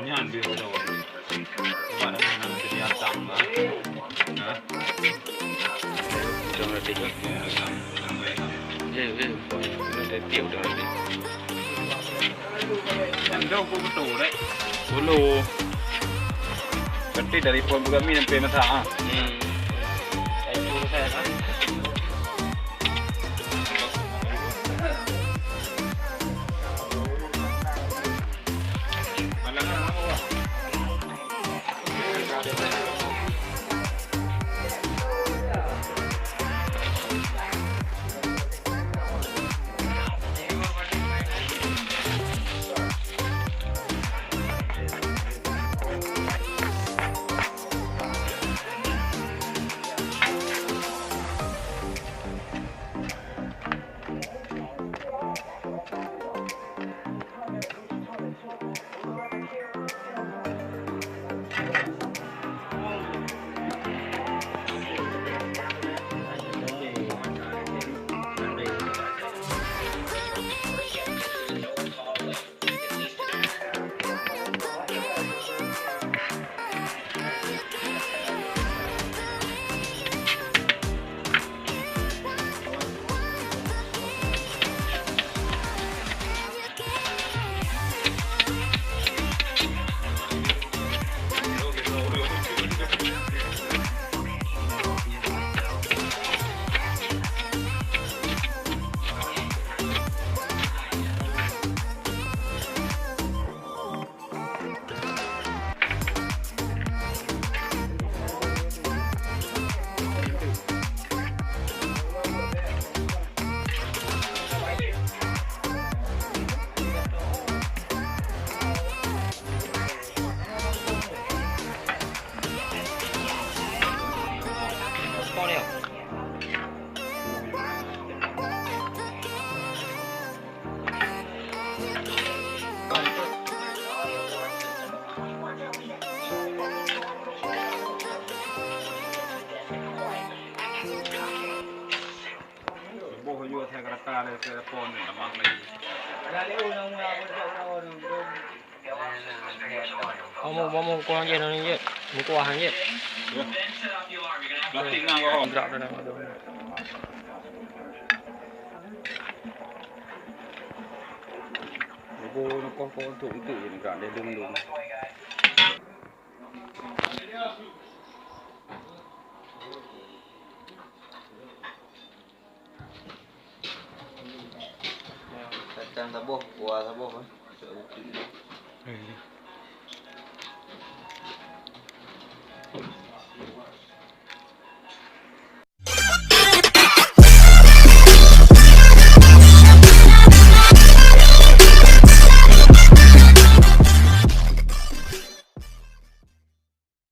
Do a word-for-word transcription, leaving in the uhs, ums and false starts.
Nyan biasa. Buat apa nak jadi datang, ha? Ha? Udah berarti. Ya, ya. Udah tiap udah berarti. Kan dah aku betul, dek. Dulu. Berarti dari pohon bugami sampai masak, ha? Hmm. Saya suruh saya, ha? Boh yue asai keurata dari telepon ni, tamah lagi. Kamu, kamu kuah je, nang je. Mukuah je. Ya. Plastik nang kau. Gerak dah, dah, dah. Boh nak kau, kau untuk, untuk je gerak dia dong-dong. Kacang saboh, kuah saboh, eh.